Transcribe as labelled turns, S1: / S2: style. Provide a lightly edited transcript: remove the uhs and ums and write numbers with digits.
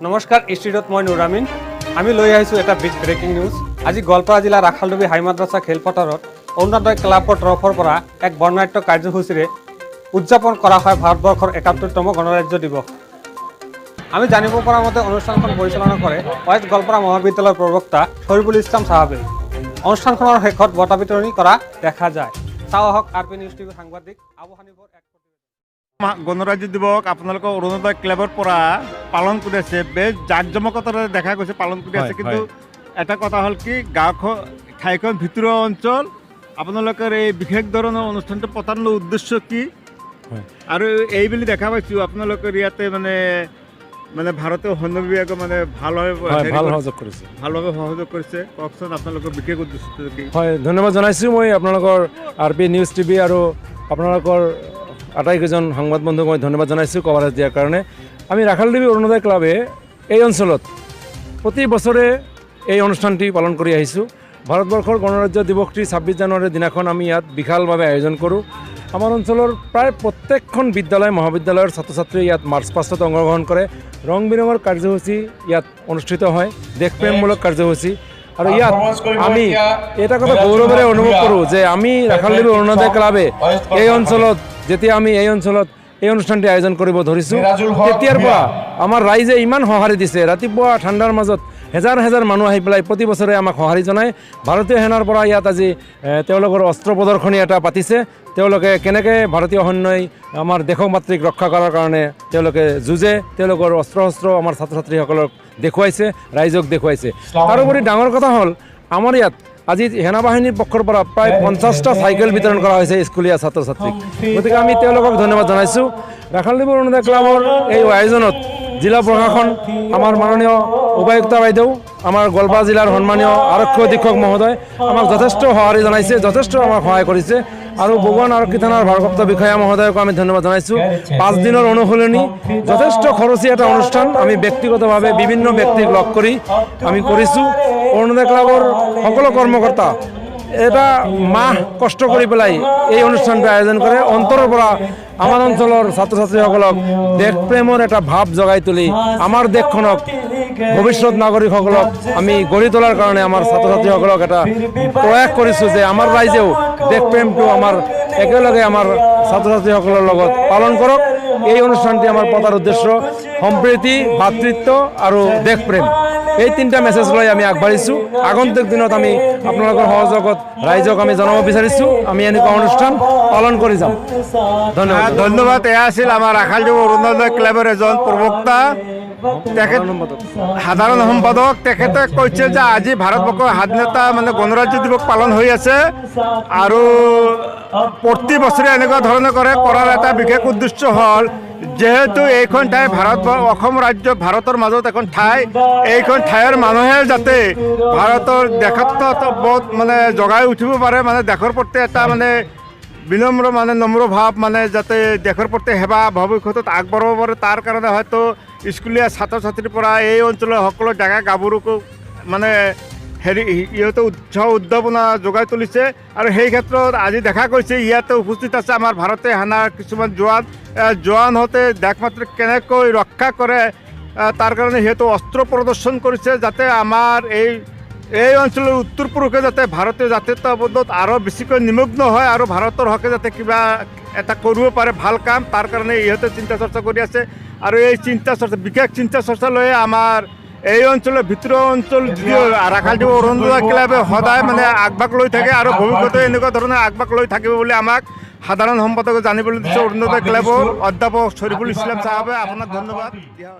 S1: নমস্কাৰ, ষ্টুডিঅ'ত মই নুৰামিন। আমি লৈ আহিছোঁ এটা বিগ ব্ৰেকিং নিউজ। আজি গোৱালপাৰা জিলাৰ ৰাখালডুবি হাই মাদ্ৰাছা খেলপথাৰত অৰুণোদয় ক্লাবৰ তৰফৰ পৰা এক বৰ্ণাঢ্য কাৰ্যসূচীৰে উদযাপন কৰা হয় ভাৰতবৰ্ষৰ 71তম গণৰাজ্য দিৱস। আমি জানিব পৰা মতে অনুষ্ঠানখন পৰিচালনা কৰে ৱেষ্ট গোৱালপাৰা মহাবিদ্যালয়ৰ প্ৰবক্তা শৰীফুল ইছলাম চাহাবে। অনুষ্ঠানখনৰ শেষত বঁটা বিতৰণি কৰা দেখা যায়। চাওঁ আহক আৰ পি নিউজ টিভিৰ সাংবাদিক আবু হানিফৰ এক প্ৰতিবেদন।
S2: গণৰাজ্য দিৱস আপোনালোকৰ অৰুণোদয় ক্লাবৰ পৰা পালন কৰি আছে, বেছ জাক জমকতাৰে দেখা গৈছে পালন কৰি আছে। কিন্তু এটা কথা হ'ল কি, গাঁওখন ঠাইখন ভিতৰুৱা অঞ্চল, আপোনালোকৰ এই বিশেষ ধৰণৰ অনুষ্ঠানটো পতাৰ উদ্দেশ্য কি? আৰু এইবুলি দেখা পাইছোঁ আপোনালোকৰ ইয়াতে মানে মানে ভাৰতীয় সৈন্য বিভাগে মানে ভালভাৱে হেৰি
S3: ভাল সহযোগ কৰিছে।
S2: ভালভাৱে সহযোগ কৰিছে। কওকচোন, আপোনালোকৰ বিশেষ উদ্দেশ্যটো কি?
S3: হয়, ধন্যবাদ জনাইছোঁ মই আপোনালোকৰ আৰ পি নিউজ টিভি আৰু আপোনালোকৰ আটাইকেইজন সংবাদ বন্ধুক মই ধন্যবাদ জনাইছোঁ কভাৰেজ দিয়াৰ কাৰণে। আমি ৰাখালডুবি অৰুণোদয় ক্লাবে এই অঞ্চলত প্ৰতি বছৰে এই অনুষ্ঠানটি পালন কৰি আহিছোঁ। ভাৰতবৰ্ষৰ গণৰাজ্য দিৱসটি 26 জানুৱাৰীৰ দিনাখন আমি ইয়াত বিশালভাৱে আয়োজন কৰোঁ। আমাৰ অঞ্চলৰ প্ৰায় প্ৰত্যেকখন বিদ্যালয়, মহাবিদ্যালয়ৰ ছাত্ৰ ছাত্ৰীয়ে ইয়াত মাৰ্চ পাষ্টত অংশগ্ৰহণ কৰে। ৰং বিৰঙৰ কাৰ্যসূচী ইয়াত অনুষ্ঠিত হয়, দেশপ্ৰেমমূলক কাৰ্যসূচী। আৰু ইয়াত আমি এটা কথা গৌৰৱেৰে অনুভৱ কৰোঁ যে আমি ৰাখালডুবি অৰুণোদয় ক্লাবে এই অঞ্চলত যেতিয়া আমি এই অঞ্চলত এই অনুষ্ঠানটি আয়োজন কৰিব ধৰিছোঁ, তেতিয়াৰ পৰা আমাৰ ৰাইজে ইমান সঁহাৰি দিছে। ৰাতিপুৱা ঠাণ্ডাৰ মাজত হেজাৰ হেজাৰ মানুহ আহি পেলাই প্ৰতি বছৰে আমাক সঁহাৰি জনায়। ভাৰতীয় সেনাৰ পৰা ইয়াত আজি তেওঁলোকৰ অস্ত্ৰ প্ৰদৰ্শনী এটা পাতিছে। তেওঁলোকে কেনেকৈ ভাৰতীয় সৈন্যই আমাৰ দেশক মাতৃক ৰক্ষা কৰাৰ কাৰণে তেওঁলোকে যুঁজে, তেওঁলোকৰ অস্ত্ৰ শস্ত্ৰ আমাৰ ছাত্ৰ ছাত্ৰীসকলক দেখুৱাইছে, ৰাইজক দেখুৱাইছে। তাৰোপৰি ডাঙৰ কথা হ'ল, আমাৰ ইয়াত আজি সেনাবাহিনীৰ পক্ষৰ পৰা প্ৰায় 50টা চাইকেল বিতৰণ কৰা হৈছে স্কুলীয়া ছাত্ৰ ছাত্ৰীক। গতিকে আমি তেওঁলোকক ধন্যবাদ জনাইছোঁ। ৰাখালডুবি অৰুণোদয় ক্লাবৰ এই আয়োজনত জিলা প্ৰশাসন, আমাৰ মাননীয় উপায়ুক্ত বাইদেউ, আমাৰ গোৱালপাৰা জিলাৰ সন্মানীয় আৰক্ষী অধীক্ষক মহোদয় আমাক যথেষ্ট সঁহাৰি জনাইছে, যথেষ্ট আমাক সহায় কৰিছে। আৰু বগুৱান আৰক্ষী থানাৰ ভাৰপ্ৰাপ্ত বিষয়া মহোদয়কো আমি ধন্যবাদ জনাইছোঁ। 5 দিনৰ অনুশীলনী, যথেষ্ট খৰচী এটা অনুষ্ঠান আমি ব্যক্তিগতভাৱে বিভিন্ন ব্যক্তিক লগ কৰি আমি কৰিছোঁ। অৰুণোদয় ক্লাবৰ সকলো কৰ্মকৰ্তা এটা মাহ কষ্ট কৰি পেলাই এই অনুষ্ঠানটো আয়োজন কৰে। অন্তৰৰ পৰা আমাৰ অঞ্চলৰ ছাত্ৰ ছাত্ৰীসকলক দেশপ্ৰেমৰ এটা ভাৱ জগাই তুলি আমাৰ দেশখনক ভৱিষ্যত নাগৰিকসকলক আমি গঢ়ি তোলাৰ কাৰণে আমাৰ ছাত্ৰ ছাত্ৰীসকলক এটা প্ৰয়াস কৰিছোঁ যে আমাৰ ৰাইজেও দেশপ্ৰেমটো আমাৰ একেলগে আমাৰ ছাত্ৰ ছাত্ৰীসকলৰ লগত পালন কৰক। এই অনুষ্ঠানটি আমাৰ পতাৰ উদ্দেশ্য সম্প্ৰীতি, ভাতৃত্ব আৰু দেশপ্ৰেম, এই তিনিটা মেছেজ লৈ আমি আগবাঢ়িছোঁ। আগন্তুক দিনত আমি আপোনালোকৰ সহযোগত ৰাইজক আমি জনাব বিচাৰিছোঁ, আমি এনেকুৱা অনুষ্ঠান পালন কৰি যাম। ধন্যবাদ।
S2: ধন্যবাদ। এয়া আছিল আমাৰ ৰাখালডুবি অৰুণোদয় ক্লাবৰ এজন প্ৰবক্তা, তেখেত সাধাৰণ সম্পাদক। তেখেতে কৈছে যে আজি ভাৰতবৰ্ষৰ স্বাধীনতা মানে গণৰাজ্য দিৱস পালন হৈ আছে আৰু প্ৰতি বছৰে এনেকুৱা ধৰণে কৰে। কৰাৰ এটা বিশেষ উদ্দেশ্য হ'ল, যিহেতু এইখন ঠাই ভাৰত অসম ৰাজ্য ভাৰতৰ মাজত এখন ঠাই, এইখন ঠাইৰ মানুহে যাতে ভাৰতৰ দেশত্ববোধ মানে জগাই উঠিব পাৰে, মানে দেশৰ প্ৰতি এটা মানে বিনম্ৰ মানে নম্ৰ ভাৱ, মানে যাতে দেশৰ প্ৰতি সেৱা ভৱিষ্যতত আগবঢ়াব পাৰে, তাৰ কাৰণে হয়তো স্কুলীয়া ছাত্ৰ ছাত্ৰীৰ পৰা এই অঞ্চলৰ সকলো ডেকা গাভৰুকো মানে হেৰি ইহঁতে উৎসাহ উদ্দীপনা যোগাই তুলিছে। আৰু সেই ক্ষেত্ৰত আজি দেখা গৈছে, ইয়াতে উপস্থিত আছে আমাৰ ভাৰতীয় সেনাৰ কিছুমান জোৱান। জোৱানহঁতে দেশ মাতৃক কেনেকৈ ৰক্ষা কৰে, তাৰ কাৰণে সিহঁতে অস্ত্ৰ প্ৰদৰ্শন কৰিছে, যাতে আমাৰ এই এই অঞ্চলৰ উত্তৰ পুৰুষে যাতে ভাৰতীয় জাতীয়তাবোধত আৰু বেছিকৈ নিমগ্ন হয় আৰু ভাৰতৰ হকে যাতে কিবা এটা কৰিব পাৰে ভাল কাম, তাৰ কাৰণে ইহঁতে চিন্তা চৰ্চা কৰি আছে। আৰু এই চিন্তা চৰ্চা, বিশেষ চিন্তা চৰ্চা লৈ আমাৰ এই অঞ্চলৰ ভিতৰুৱা অঞ্চল যদিও ৰাখালডুবি অৰুণোদয় ক্লাবে সদায় মানে আগভাগ লৈ থাকে আৰু ভৱিষ্যতে এনেকুৱা ধৰণৰ আগভাগ লৈ থাকিব বুলি আমাক সাধাৰণ সম্পাদকে জানিবলৈ দিছে। অৰুণোদয় ক্লাবৰ অধ্যাপক শৰীফুল ইছলাম চাহাবে, আপোনাক ধন্যবাদ দিয়া।